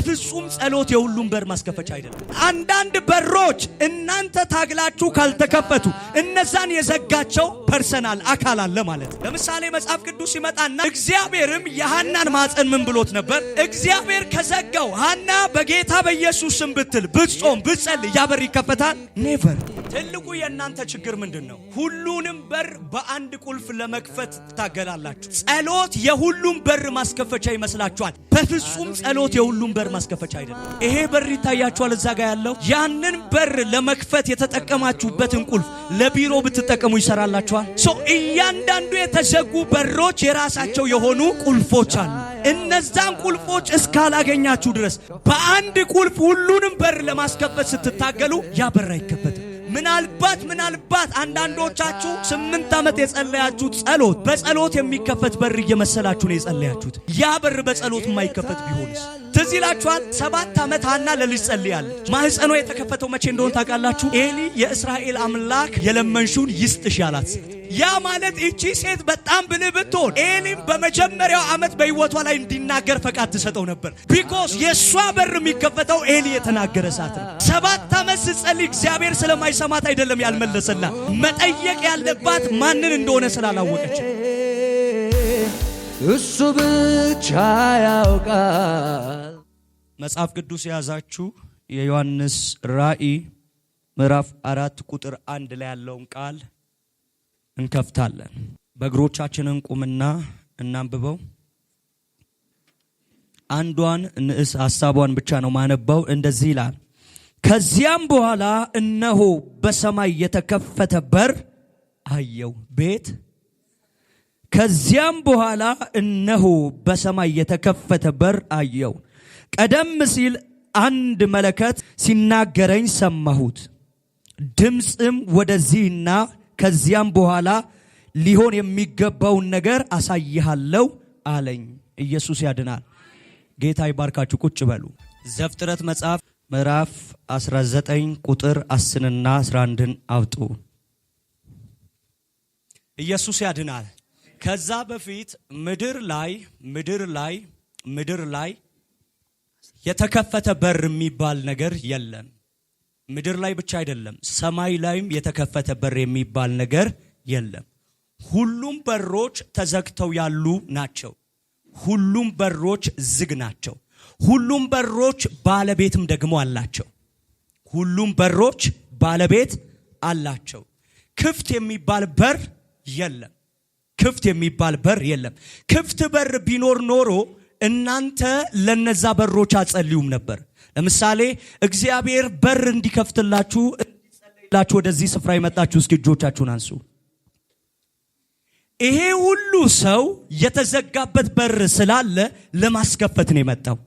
በፍጹም ጸሎት የሁሉም በር ማስከፈቻ አይደለም። አንዳንድ በሮች እናንተ ታግላችሁ ካልተከፈቱ እነዛን የዘጋቸው personal አካል አለ ማለት። ለምሳሌ መጽሐፍ ቅዱስ ይመጣና እግዚአብሔርም የሐናን ማፀን ምን ብሎት ነበር? እግዚአብሔር ከዘጋው ሐና በጌታ በኢየሱስ ስም ብትል፣ ብትጾም፣ ብትጸልይ ያ በር ይከፈታል? Never። ትልቁ የእናንተ ችግር ምንድን ነው? ሁሉንም በር በአንድ ቁልፍ ለመክፈት ትታገላላችሁ። ጸሎት የሁሉም በር ማስከፈቻ ይመስላችኋል። በፍጹም ጸሎት የሁሉም በር ማስከፈቻ አይደለም። ይሄ በር ይታያችኋል፣ እዛ ጋር ያለው ያንን በር ለመክፈት የተጠቀማችሁበትን ቁልፍ ለቢሮ ብትጠቀሙ ይሰራላችኋል? So እያንዳንዱ የተዘጉ በሮች የራሳቸው የሆኑ ቁልፎች አሉ። እነዛን ቁልፎች እስካላገኛችሁ ድረስ በአንድ ቁልፍ ሁሉንም በር ለማስከፈት ስትታገሉ ያ በር አይከፈትም። ምናልባት አንዳንዶቻችሁ 8 ዓመት የጸለያችሁት ጸሎት በጸሎት የሚከፈት በር እየመሰላችሁ ነው የጸለያችሁት። ያ በር በጸሎት የማይከፈት ቢሆንስ? ትዝ ይላችኋል። 7 ዓመት ሐና ለልጅ ጸልያለች። ማህፀኗ የተከፈተው መቼ እንደሆነ ታውቃላችሁ? ኤሊ የእስራኤል አምላክ የለመንሽውን ይስጥሽ ያላት ሴት። ያ ማለት እቺ ሴት በጣም ብልህ ብትሆን ኤሊም በመጀመሪያው ዓመት በሕይወቷ ላይ እንዲናገር ፈቃድ ትሰጠው ነበር። Because የእሷ በር የሚከፈተው ኤሊ የተናገረ ሰዓት ነው። 7 ዓመት ስትጸልይ እግዚአብሔር ስለማይሰማት አይደለም ያልመለሰላት፣ መጠየቅ ያለባት ማንን እንደሆነ ስላላወቀች። እሱ ብቻ ያውቃል። መጽሐፍ ቅዱስ የያዛችሁ የዮሐንስ ራእይ ምዕራፍ 4 ቁጥር 1 ላይ ያለውን ቃል እንከፍታለን። በእግሮቻችን እንቁምና እናንብበው። አንዷን ንዑስ ሐሳቧን ብቻ ነው ማነበው። እንደዚህ ይላል። ከዚያም በኋላ እነሆ በሰማይ የተከፈተ በር አየሁ። ቤት ከዚያም በኋላ እነሆ በሰማይ የተከፈተ በር አየሁ። ቀደም ሲል አንድ መለከት ሲናገረኝ ሰማሁት። ድምፅም ወደዚህ ና፣ ከዚያም በኋላ ሊሆን የሚገባውን ነገር አሳይሃለሁ አለኝ። ኢየሱስ ያድናል። ጌታ ይባርካችሁ። ቁጭ በሉ። ዘፍጥረት መጽሐፍ ምዕራፍ 19 ቁጥር 10ና 11ን አውጡ። ኢየሱስ ያድናል። ከዛ በፊት ምድር ላይ የተከፈተ በር የሚባል ነገር የለም። ምድር ላይ ብቻ አይደለም፣ ሰማይ ላይም የተከፈተ በር የሚባል ነገር የለም። ሁሉም በሮች ተዘግተው ያሉ ናቸው። ሁሉም በሮች ዝግ ናቸው። ሁሉም በሮች ባለቤትም ደግሞ አላቸው። ሁሉም በሮች ባለቤት አላቸው። ክፍት የሚባል በር የለም። ክፍት የሚባል በር የለም። ክፍት በር ቢኖር ኖሮ እናንተ ለነዛ በሮች አትጸልዩም ነበር። ለምሳሌ እግዚአብሔር በር እንዲከፍትላችሁ እንዲጸልይላችሁ ወደዚህ ስፍራ የመጣችሁ እስኪ እጆቻችሁን አንሱ። ይሄ ሁሉ ሰው የተዘጋበት በር ስላለ ለማስከፈት ነው የመጣው።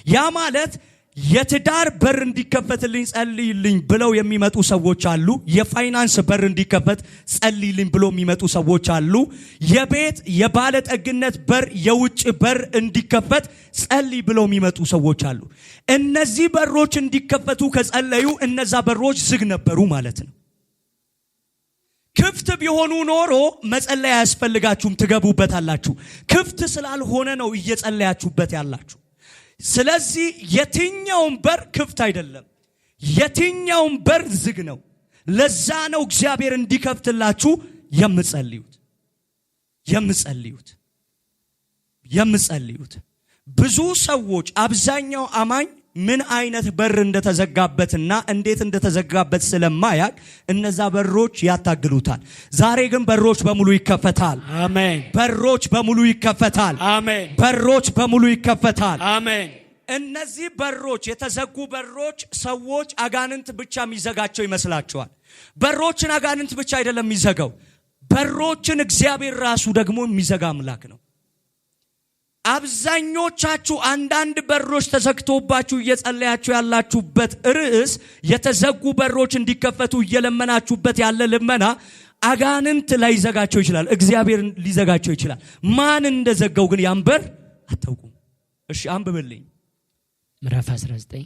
ያ ማለት የትዳር በር እንዲከፈትልኝ ጸልይልኝ ብለው የሚመጡ ሰዎች አሉ። የፋይናንስ በር እንዲከፈት ጸልይልኝ ብለው የሚመጡ ሰዎች አሉ። የቤት የባለጠግነት በር፣ የውጭ በር እንዲከፈት ጸልይ ብለው የሚመጡ ሰዎች አሉ። እነዚህ በሮች እንዲከፈቱ ከጸለዩ እነዛ በሮች ዝግ ነበሩ ማለት ነው። ክፍት ቢሆኑ ኖሮ መጸለይ አያስፈልጋችሁም፣ ትገቡበታላችሁ። ክፍት ስላልሆነ ነው እየጸለያችሁበት ያላችሁ። ስለዚህ የትኛውም በር ክፍት አይደለም፣ የትኛውም በር ዝግ ነው። ለዛ ነው እግዚአብሔር እንዲከፍትላችሁ የምጸልዩት የምጸልዩት የምጸልዩት። ብዙ ሰዎች፣ አብዛኛው አማኝ ምን አይነት በር እንደተዘጋበትና እንዴት እንደተዘጋበት ስለማያቅ እነዛ በሮች ያታግሉታል። ዛሬ ግን በሮች በሙሉ ይከፈታል። አሜን። በሮች በሙሉ ይከፈታል። አሜን። በሮች በሙሉ ይከፈታል። አሜን። እነዚህ በሮች፣ የተዘጉ በሮች ሰዎች አጋንንት ብቻ የሚዘጋቸው ይመስላቸዋል። በሮችን አጋንንት ብቻ አይደለም የሚዘጋው። በሮችን እግዚአብሔር ራሱ ደግሞ የሚዘጋ አምላክ ነው። አብዛኞቻችሁ አንዳንድ በሮች ተዘግቶባችሁ እየጸለያችሁ ያላችሁበት ርዕስ፣ የተዘጉ በሮች እንዲከፈቱ እየለመናችሁበት ያለ ልመና አጋንንት ላይዘጋቸው ይችላል። እግዚአብሔር ሊዘጋቸው ይችላል። ማን እንደዘጋው ግን ያን በር አታውቁም። እሺ፣ አንብብልኝ። ምዕራፍ 19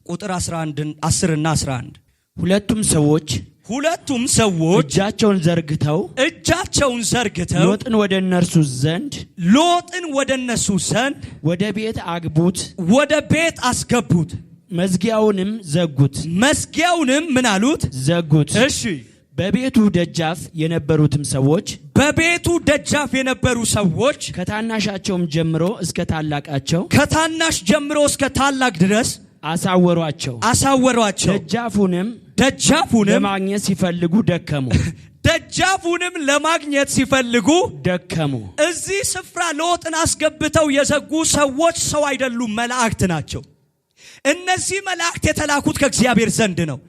ቁጥር 11፣ 10 እና 11። ሁለቱም ሰዎች ሁለቱም ሰዎች እጃቸውን ዘርግተው እጃቸውን ዘርግተው ሎጥን ወደ እነርሱ ዘንድ ሎጥን ወደ እነሱ ዘንድ ወደ ቤት አግቡት፣ ወደ ቤት አስገቡት፣ መዝጊያውንም ዘጉት። መዝጊያውንም ምን አሉት? ዘጉት። እሺ። በቤቱ ደጃፍ የነበሩትም ሰዎች በቤቱ ደጃፍ የነበሩ ሰዎች ከታናሻቸውም ጀምሮ እስከ ታላቃቸው ከታናሽ ጀምሮ እስከ ታላቅ ድረስ አሳወሯቸው። አሳወሯቸው። ደጃፉንም ደጃፉንም ለማግኘት ሲፈልጉ ደከሙ። ደጃፉንም ለማግኘት ሲፈልጉ ደከሙ። እዚህ ስፍራ ሎጥን አስገብተው የዘጉ ሰዎች ሰው አይደሉም፣ መላእክት ናቸው። እነዚህ መላእክት የተላኩት ከእግዚአብሔር ዘንድ ነው።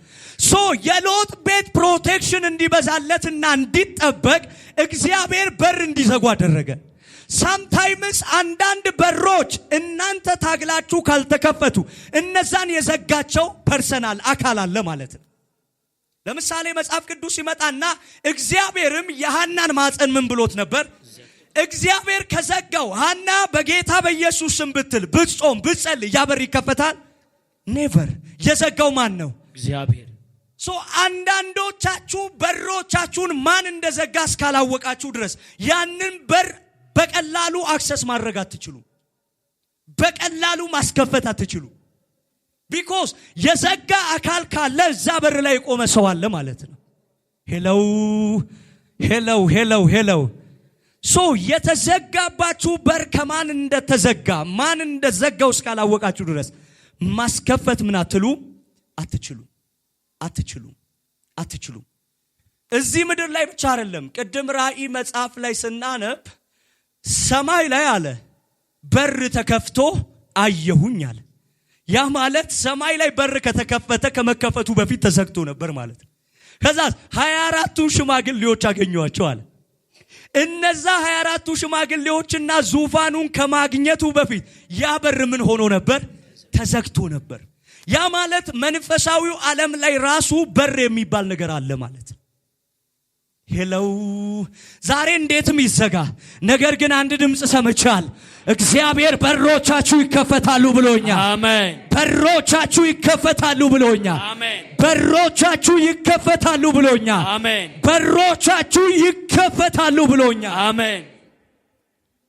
So የሎጥ ቤት protection እንዲበዛለትና እንዲጠበቅ እግዚአብሔር በር እንዲዘጉ አደረገ። Sometimes አንዳንድ በሮች እናንተ ታግላችሁ ካልተከፈቱ እነዛን የዘጋቸው personal አካል አለ ማለት ነው። ለምሳሌ መጽሐፍ ቅዱስ ይመጣና እግዚአብሔርም የሐናን ማህፀን ምን ብሎት ነበር? እግዚአብሔር ከዘጋው ሐና በጌታ በኢየሱስ ስም ብትል፣ ብትጾም፣ ብትጸልይ ያ በር ይከፈታል? Never። የዘጋው ማን ነው? እግዚአብሔር። So አንዳንዶቻችሁ በሮቻችሁን ማን እንደዘጋ እስካላወቃችሁ ድረስ ያንን በር በቀላሉ access ማድረግ አትችሉም። በቀላሉ ማስከፈት አትችሉም። Because የዘጋ አካል ካለ እዛ በር ላይ የቆመ ሰው አለ ማለት ነው። Hello, hello, hello, hello። So የተዘጋባችሁ በር ከማን እንደተዘጋ፣ ማን እንደዘጋው እስካላወቃችሁ ድረስ ማስከፈት ምን አትሉ አትችሉ አትችሉ አትችሉ። እዚህ ምድር ላይ ብቻ አይደለም። ቅድም ራእይ መጽሐፍ ላይ ስናነብ ሰማይ ላይ አለ በር ተከፍቶ አየሁኝ አለ። ያ ማለት ሰማይ ላይ በር ከተከፈተ ከመከፈቱ በፊት ተዘግቶ ነበር ማለት ነው። ከዛ 24ቱ ሽማግሌዎች አገኘኋቸው አለ። እነዛ 24ቱ ሽማግሌዎችና ዙፋኑን ከማግኘቱ በፊት ያ በር ምን ሆኖ ነበር? ተዘግቶ ነበር። ያ ማለት መንፈሳዊው ዓለም ላይ ራሱ በር የሚባል ነገር አለ ማለት ነው። Hello፣ ዛሬ እንዴትም ይዘጋ፣ ነገር ግን አንድ ድምፅ ሰምቻለሁ። እግዚአብሔር በሮቻችሁ ይከፈታሉ ብሎኛል። አሜን። በሮቻችሁ ይከፈታሉ ብሎኛል። አሜን። በሮቻችሁ ይከፈታሉ ብሎኛል። አሜን። በሮቻችሁ ይከፈታሉ ብሎኛል። አሜን።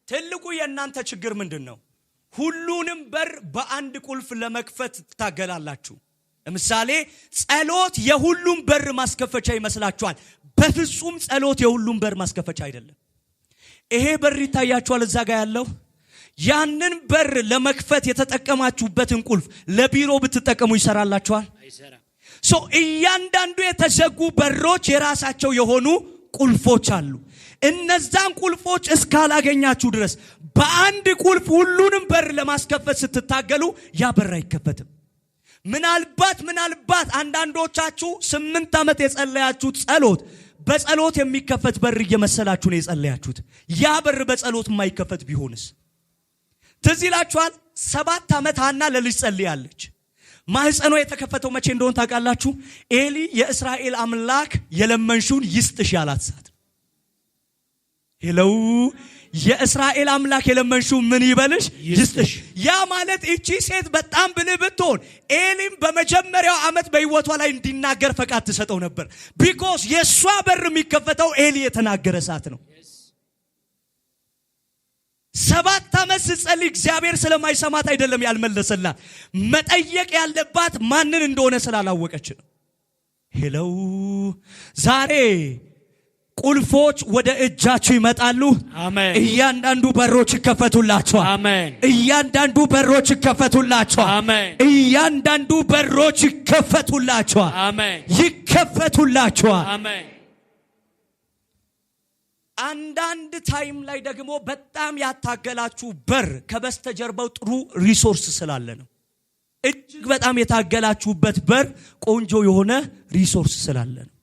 ትልቁ የእናንተ ችግር ምንድን ነው? ሁሉንም በር በአንድ ቁልፍ ለመክፈት ትታገላላችሁ። ለምሳሌ ጸሎት የሁሉም በር ማስከፈቻ ይመስላችኋል። በፍጹም ጸሎት የሁሉም በር ማስከፈቻ አይደለም። ይሄ በር ይታያችኋል፣ እዛ ጋር ያለው። ያንን በር ለመክፈት የተጠቀማችሁበትን ቁልፍ ለቢሮ ብትጠቀሙ ይሰራላችኋል? አይሰራም። So እያንዳንዱ የተዘጉ በሮች የራሳቸው የሆኑ ቁልፎች አሉ። እነዛን ቁልፎች እስካላገኛችሁ ድረስ በአንድ ቁልፍ ሁሉንም በር ለማስከፈት ስትታገሉ ያ በር አይከፈትም። ምናልባት አንዳንዶቻችሁ 8 ዓመት የጸለያችሁት ጸሎት በጸሎት የሚከፈት በር እየመሰላችሁ ነው የጸለያችሁት። ያ በር በጸሎት የማይከፈት ቢሆንስ? ትዝ ይላችኋል። 7 ዓመት ሐና ለልጅ ጸልያለች። ማህፀኗ የተከፈተው መቼ እንደሆነ ታውቃላችሁ? ኤሊ የእስራኤል አምላክ የለመንሽውን ይስጥሽ ያላት ሰዓት። Hello፣ የእስራኤል አምላክ የለመንሽው ምን ይበልሽ? ይስጥሽ። ያ ማለት እቺ ሴት በጣም ብልህ ብትሆን ኤሊም በመጀመሪያው ዓመት በህይወቷ ላይ እንዲናገር ፈቃድ ትሰጠው ነበር። Because የእሷ በር የሚከፈተው ኤሊ የተናገረ ሰዓት ነው። 7 ዓመት ስትጸልይ እግዚአብሔር ስለማይሰማት አይደለም ያልመለሰላት፣ መጠየቅ ያለባት ማንን እንደሆነ ስላላወቀች ነው። Hello፣ ዛሬ ቁልፎች ወደ እጃችሁ ይመጣሉ። አሜን። እያንዳንዱ በሮች ይከፈቱላችኋል። አሜን። እያንዳንዱ በሮች ይከፈቱላችኋል። አሜን። እያንዳንዱ በሮች ይከፈቱላችኋል። አሜን። ይከፈቱላችኋል። አሜን። አንዳንድ time ላይ ደግሞ በጣም ያታገላችሁ በር ከበስተጀርባው ጥሩ resource ስላለ ነው። እጅግ በጣም የታገላችሁበት በር ቆንጆ የሆነ resource ስላለ ነው።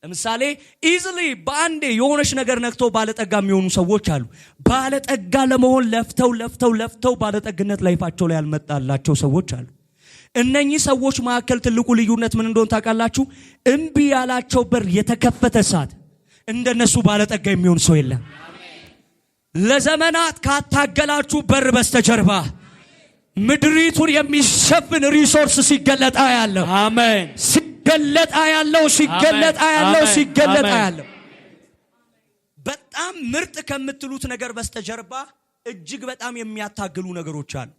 ለምሳሌ easily በአንዴ የሆነች ነገር ነክቶ ባለጠጋ የሚሆኑ ሰዎች አሉ። ባለጠጋ ለመሆን ለፍተው ለፍተው ለፍተው ባለጠግነት life ኣቸው ላይ ያልመጣላቸው ሰዎች አሉ። እነኚህ ሰዎች መካከል ትልቁ ልዩነት ምን እንደሆነ ታውቃላችሁ? እምቢ ያላቸው በር የተከፈተ ሰዓት እንደነሱ ባለጠጋ የሚሆን ሰው የለም። ለዘመናት ካታገላችሁ በር በስተጀርባ ምድሪቱን የሚሸፍን resource ሲገለጥ አያለሁ። አሜን። ሲገለጥ ሲገለጥ አያለው፣ ሲገለጥ አያለው፣ ሲገለጥ አያለው። በጣም ምርጥ ከምትሉት ነገር በስተጀርባ እጅግ በጣም የሚያታግሉ ነገሮች አሉ።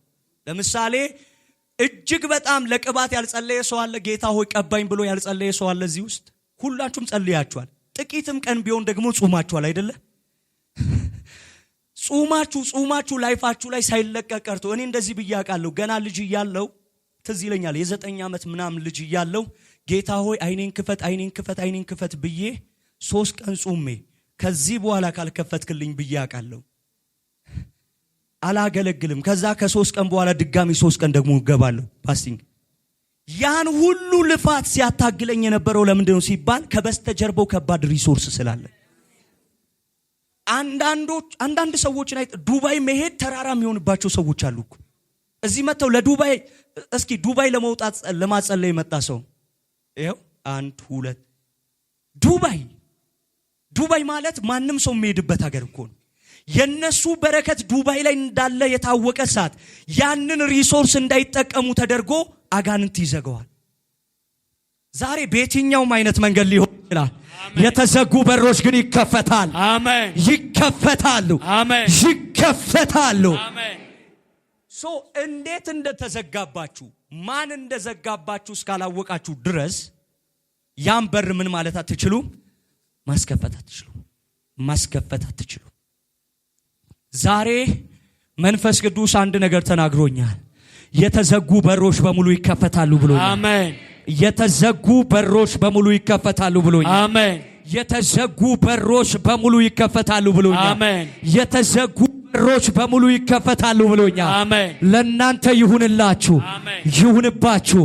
ለምሳሌ እጅግ በጣም ለቅባት ያልጸለየ ሰው አለ? ጌታ ሆይ ቀባኝ ብሎ ያልጸለየ ሰው አለ እዚህ ውስጥ? ሁላችሁም ጸልያችኋል። ጥቂትም ቀን ቢሆን ደግሞ ጾማችኋል አይደለ? ጾማችሁ ጾማችሁ life ኣችሁ ላይ ሳይለቀቅ ቀርቶ፣ እኔ እንደዚህ ብዬ አውቃለሁ። ገና ልጅ እያለሁ ትዝ ይለኛል። የ9 ዓመት ምናምን ልጅ እያለሁ ጌታ ሆይ አይኔን ክፈት፣ አይኔን ክፈት፣ አይኔን ክፈት ብዬ 3 ቀን ጾሜ ከዚህ በኋላ ካልከፈትክልኝ ብዬ አውቃለሁ። አላገለግልም። ከዛ ከ3 ቀን በኋላ ድጋሚ 3 ቀን ደግሞ እገባለሁ fasting። ያን ሁሉ ልፋት ሲያታግለኝ የነበረው ለምንድን ነው ሲባል ከበስተጀርባው ከባድ resource ስላለ። አንዳንዶች፣ አንዳንድ ሰዎችን አይ፣ ዱባይ መሄድ ተራራ የሚሆንባቸው ሰዎች አሉ እኮ። እዚህ መጥተው ለዱባይ፣ እስኪ ዱባይ ለመውጣት ለማጸለይ የመጣ ሰው ይኸው አንድ ሁለት። ዱባይ፣ ዱባይ ማለት ማንም ሰው የሚሄድበት ሀገር እኮ ነው። የነሱ በረከት ዱባይ ላይ እንዳለ የታወቀ ሰዓት ያንን resource እንዳይጠቀሙ ተደርጎ አጋንንት ይዘጋዋል። ዛሬ በየትኛውም አይነት መንገድ ሊሆን ይችላል። የተዘጉ በሮች ግን ይከፈታል። አሜን። ይከፈታሉ። አሜን። ይከፈታሉ። አሜን። So እንዴት እንደተዘጋባችሁ፣ ማን እንደዘጋባችሁ እስካላወቃችሁ ድረስ ያን በር ምን ማለት አትችሉም፣ ማስከፈት አትችሉም፣ ማስከፈት አትችሉም። ዛሬ መንፈስ ቅዱስ አንድ ነገር ተናግሮኛል። የተዘጉ በሮች በሙሉ ይከፈታሉ ብሎኛል። አሜን። የተዘጉ በሮች በሙሉ ይከፈታሉ ብሎኛል። አሜን። የተዘጉ በሮች በሙሉ ይከፈታሉ ብሎኛል። አሜን። የተዘጉ በሮች በሙሉ ይከፈታሉ ብሎኛል። አሜን። ለእናንተ ይሁንላችሁ፣ አሜን። ይሁንባችሁ፣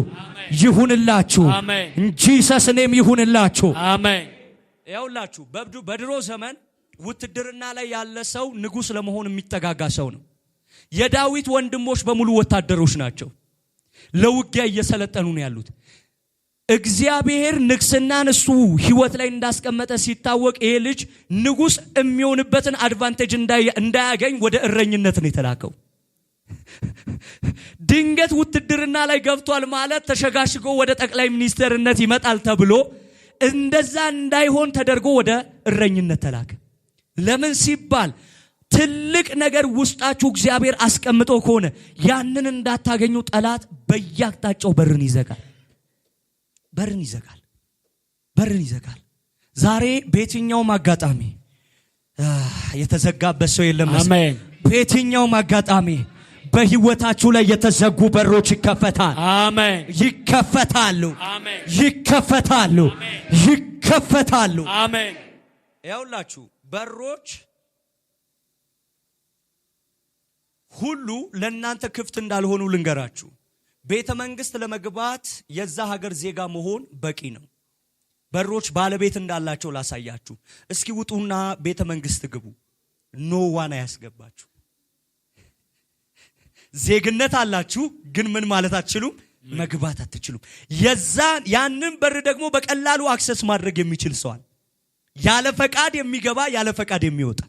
ይሁንላችሁ። አሜን። Jesus name ይሁንላችሁ። አሜን። ያውላችሁ በድሮ ዘመን ውትድርና ላይ ያለ ሰው ንጉሥ ለመሆን የሚጠጋጋ ሰው ነው። የዳዊት ወንድሞች በሙሉ ወታደሮች ናቸው። ለውጊያ እየሰለጠኑ ነው ያሉት። እግዚአብሔር ንግስናን እሱ ህይወት ላይ እንዳስቀመጠ ሲታወቅ ይሄ ልጅ ንጉሥ የሚሆንበትን advantage እንዳያገኝ ወደ እረኝነት ነው የተላከው። ድንገት ውትድርና ላይ ገብቷል ማለት ተሸጋሽጎ ወደ ጠቅላይ ሚኒስትርነት ይመጣል ተብሎ እንደዛ እንዳይሆን ተደርጎ ወደ እረኝነት ተላከ። ለምን ሲባል ትልቅ ነገር ውስጣችሁ እግዚአብሔር አስቀምጦ ከሆነ ያንን እንዳታገኙ ጠላት በየአቅጣጫው በርን ይዘጋል። በርን ይዘጋል። በርን ይዘጋል። ዛሬ በየትኛውም አጋጣሚ የተዘጋበት ሰው የለም መሰለኝ። አሜን። በየትኛውም አጋጣሚ በህይወታችሁ ላይ የተዘጉ በሮች ይከፈታል። አሜን። ይከፈታሉ። አሜን። ይከፈታሉ። ይከፈታሉ። አሜን። ያውላችሁ በሮች ሁሉ ለእናንተ ክፍት እንዳልሆኑ ልንገራችሁ። ቤተ መንግስት ለመግባት የዛ ሀገር ዜጋ መሆን በቂ ነው። በሮች ባለቤት እንዳላቸው ላሳያችሁ። እስኪ ውጡና ቤተ መንግስት ግቡ። No one አያስገባችሁ። ዜግነት አላችሁ፣ ግን ምን ማለት አትችሉም? መግባት አትችሉም። የዛን ያንን በር ደግሞ በቀላሉ access ማድረግ የሚችል ሰው አለ። ያለ ፈቃድ የሚገባ፣ ያለ ፈቃድ የሚወጣ።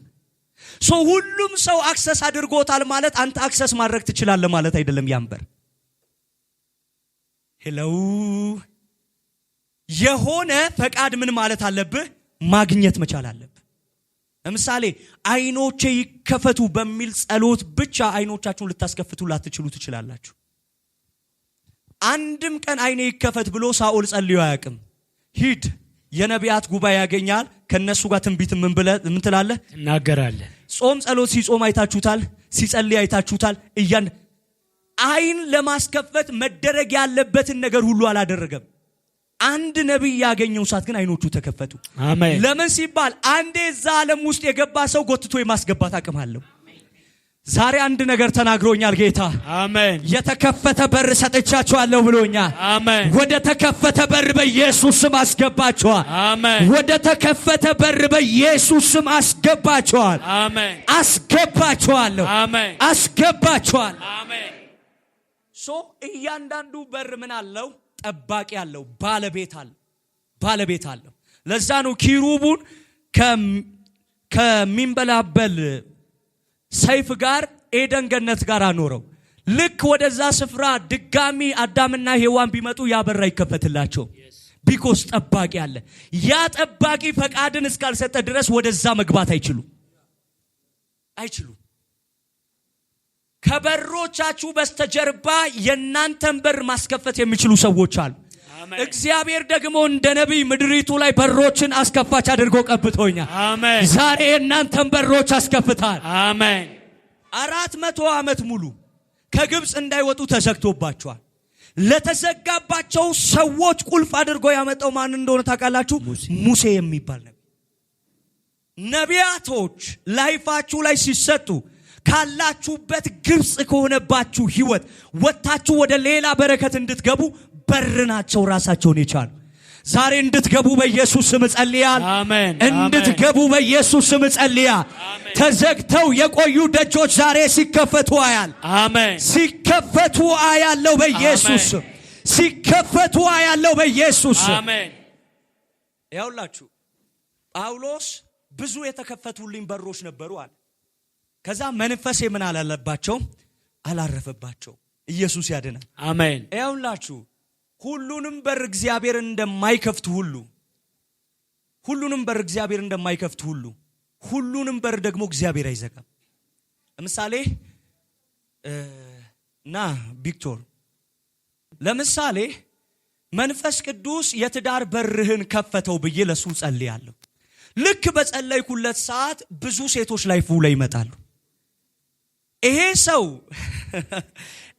So ሁሉም ሰው access አድርጎታል ማለት አንተ access ማድረግ ትችላለህ ማለት አይደለም። ያን በር፣ hello፣ የሆነ ፈቃድ ምን ማለት አለብህ? ማግኘት መቻል አለብህ። ለምሳሌ አይኖቼ ይከፈቱ በሚል ጸሎት ብቻ አይኖቻችሁን ልታስከፍቱ ላትችሉ ትችላላችሁ። አንድም ቀን አይኔ ይከፈት ብሎ ሳኦል ጸልዮ አያውቅም። ሂድ፣ የነቢያት ጉባኤ ያገኛል። ከነሱ ጋር ትንቢት ምን ብለህ ምን ትላለህ? ትናገራለህ። ጾም ጸሎት ሲጾም አይታችሁታል። ሲጸልይ አይታችሁታል። እያን አይን ለማስከፈት መደረግ ያለበትን ነገር ሁሉ አላደረገም። አንድ ነቢይ ያገኘው ሰዓት ግን አይኖቹ ተከፈቱ። አሜን። ለምን ሲባል አንዴ እዛ ዓለም ውስጥ የገባ ሰው ጎትቶ የማስገባት አቅም አለው። ዛሬ አንድ ነገር ተናግሮኛል ጌታ። አሜን። የተከፈተ በር ሰጥቻችኋለሁ ብሎኛል። አሜን። ወደ ተከፈተ በር በኢየሱስ ስም አስገባችኋል። አሜን። ወደ ተከፈተ በር በኢየሱስ ስም አስገባችኋል። አሜን። አስገባችኋለሁ። አሜን። አስገባችኋል። አሜን። So እያንዳንዱ በር ምን አለው? ጠባቂ አለው፣ ባለቤት አለው፣ ባለቤት አለው። ለዛ ነው ኪሩቡን ከሚንበላበል ሰይፍ ጋር ኤደን ገነት ጋር አኖረው። ልክ ወደዛ ስፍራ ድጋሚ አዳምና ሔዋን ቢመጡ ያ በር አይከፈትላቸውም። Because ጠባቂ አለ። ያ ጠባቂ ፈቃድን እስካልሰጠ ድረስ ወደዛ መግባት አይችሉም አይችሉም። ከበሮቻችሁ በስተጀርባ የእናንተን በር ማስከፈት የሚችሉ ሰዎች አሉ። አሜን። እግዚአብሔር ደግሞ እንደ ነቢይ ምድሪቱ ላይ በሮችን አስከፋች አድርጎ ቀብቶኛል። አሜን። ዛሬ የእናንተን በሮች አስከፍታል። አሜን። 400 ዓመት ሙሉ ከግብፅ እንዳይወጡ ተዘግቶባቸዋል። ለተዘጋባቸው ሰዎች ቁልፍ አድርጎ ያመጣው ማን እንደሆነ ታውቃላችሁ? ሙሴ የሚባል ነቢይ። ነቢያቶች life ኣችሁ ላይ ሲሰጡ ካላችሁበት ግብፅ ከሆነባችሁ ህይወት ወጥታችሁ ወደ ሌላ በረከት እንድትገቡ በር ናቸው ራሳቸውን የቻሉ። ዛሬ እንድትገቡ በኢየሱስ ስም እጸልያለሁ። አሜን። እንድትገቡ በኢየሱስ ስም እጸልያለሁ። ተዘግተው የቆዩ ደጆች ዛሬ ሲከፈቱ አያለሁ። አሜን። ሲከፈቱ አያለው በኢየሱስ ስም። ሲከፈቱ አያለው በኢየሱስ ስም። አሜን። ያውላችሁ ጳውሎስ ብዙ የተከፈቱልኝ በሮች ነበሩ አለ። ከዛ መንፈሴ ምን አላለባቸው? አላረፈባቸው። ኢየሱስ ያድናል። አሜን። ያውላችሁ ሁሉንም በር እግዚአብሔር እንደማይከፍት ሁሉ፣ ሁሉንም በር እግዚአብሔር እንደማይከፍት ሁሉ፣ ሁሉንም በር ደግሞ እግዚአብሔር አይዘጋም። ለምሳሌ ና ቪክቶር፣ ለምሳሌ መንፈስ ቅዱስ የትዳር በርህን ከፈተው ብዬ ለሱ ጸልያለሁ። ልክ በጸለይኩለት ሰዓት ብዙ ሴቶች life ኡ ላይ ይመጣሉ።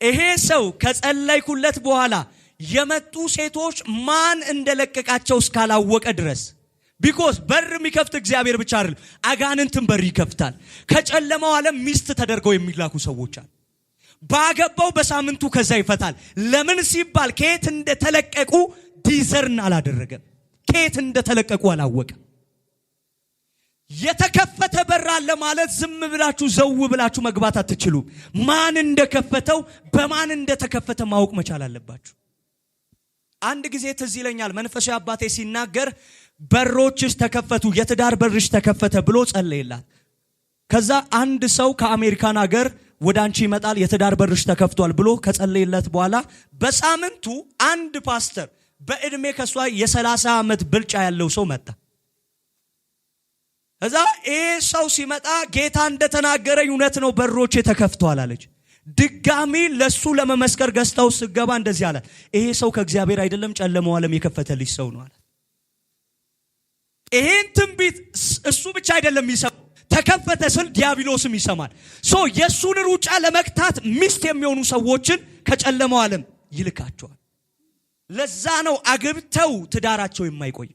ይሄ ሰው ከጸለይኩለት በኋላ የመጡ ሴቶች ማን እንደለቀቃቸው እስካላወቀ ድረስ፣ because በር የሚከፍት እግዚአብሔር ብቻ አይደለም፣ አጋንንትን በር ይከፍታል። ከጨለማው ዓለም ሚስት ተደርገው የሚላኩ ሰዎች አሉ። ባገባው በሳምንቱ ከዛ ይፈታል። ለምን ሲባል ከየት እንደተለቀቁ discern አላደረገም። ከየት እንደተለቀቁ አላወቀም። የተከፈተ በር አለ ማለት ዝም ብላችሁ ዘው ብላችሁ መግባት አትችሉም። ማን እንደከፈተው፣ በማን እንደተከፈተ ማወቅ መቻል አለባችሁ። አንድ ጊዜ ትዝ ይለኛል መንፈሳዊ አባቴ ሲናገር በሮችሽ ተከፈቱ፣ የትዳር በርሽ ተከፈተ ብሎ ጸለየላት። ከዛ አንድ ሰው ከአሜሪካን ሀገር ወደ አንቺ ይመጣል፣ የትዳር በርሽ ተከፍቷል ብሎ ከጸለየለት በኋላ በሳምንቱ አንድ ፓስተር በዕድሜ ከሷ የ30 ዓመት ብልጫ ያለው ሰው መጣ። ከዛ ይህ ሰው ሲመጣ ጌታ እንደተናገረኝ እውነት ነው፣ በሮቼ ተከፍተዋል አለች። ድጋሚ ለሱ ለመመስከር ገዝታው ስገባ እንደዚህ አላት፣ ይሄ ሰው ከእግዚአብሔር አይደለም፣ ጨለማው ዓለም የከፈተልሽ ሰው ነው አላት። ይሄን ትንቢት እሱ ብቻ አይደለም የሚሰማው፣ ተከፈተ ስል ዲያብሎስም ይሰማል። So የእሱን ሩጫ ለመግታት ሚስት የሚሆኑ ሰዎችን ከጨለማው ዓለም ይልካቸዋል። ለዛ ነው አግብተው ትዳራቸው የማይቆይ።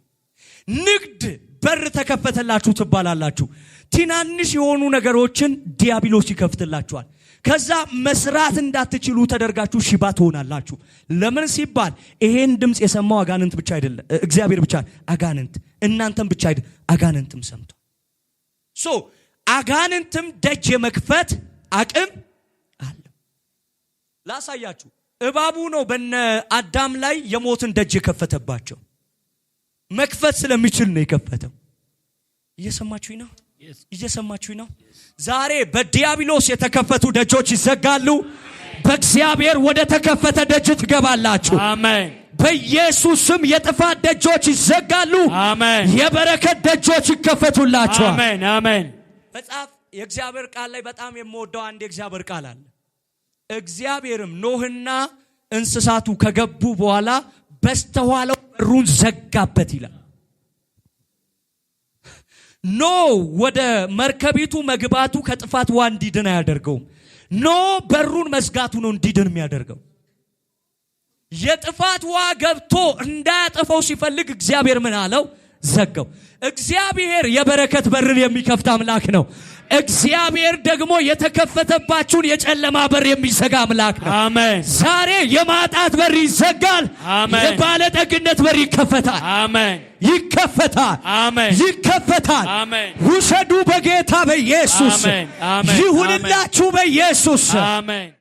ንግድ በር ተከፈተላችሁ ትባላላችሁ። ትናንሽ የሆኑ ነገሮችን ዲያብሎስ ይከፍትላችኋል። ከዛ መስራት እንዳትችሉ ተደርጋችሁ ሽባ ትሆናላችሁ። ለምን ሲባል ይሄን ድምፅ የሰማው አጋንንት ብቻ አይደለም፣ እግዚአብሔር ብቻ አጋንንት እናንተም ብቻ አይደለም፣ አጋንንትም ሰምቷል። So አጋንንትም ደጅ የመክፈት አቅም አለው። ላሳያችሁ። እባቡ ነው በነ አዳም ላይ የሞትን ደጅ የከፈተባቸው። መክፈት ስለሚችል ነው የከፈተው። እየሰማችሁኝ ነው? እየሰማችሁኝ ነው? ዛሬ በዲያብሎስ የተከፈቱ ደጆች ይዘጋሉ። በእግዚአብሔር ወደ ተከፈተ ደጅ ትገባላችሁ። አሜን። በኢየሱስ ስም የጥፋት ደጆች ይዘጋሉ። አሜን። የበረከት ደጆች ይከፈቱላችኋል። አሜን። አሜን። መጽሐፍ የእግዚአብሔር ቃል ላይ በጣም የምወደው አንድ የእግዚአብሔር ቃል አለ። እግዚአብሔርም ኖህና እንስሳቱ ከገቡ በኋላ በስተኋላው በሩን ዘጋበት ይላል። ኖህ ወደ መርከቢቱ መግባቱ ከጥፋት ውሃ እንዲድን አያደርገውም። ኖህ በሩን መዝጋቱ ነው እንዲድን የሚያደርገው። የጥፋት ውሃ ገብቶ እንዳያጠፋው ሲፈልግ እግዚአብሔር ምን አለው? ዘጋው። እግዚአብሔር የበረከት በርን የሚከፍት አምላክ ነው። እግዚአብሔር ደግሞ የተከፈተባችሁን የጨለማ በር የሚዘጋ አምላክ ነው። አሜን። ዛሬ የማጣት በር ይዘጋል። አሜን። የባለጠግነት በር ይከፈታል። አሜን። ይከፈታል። አሜን። ይከፈታል። አሜን። ውሰዱ በጌታ በኢየሱስ። አሜን። አሜን። ይሁንላችሁ በኢየሱስ። አሜን።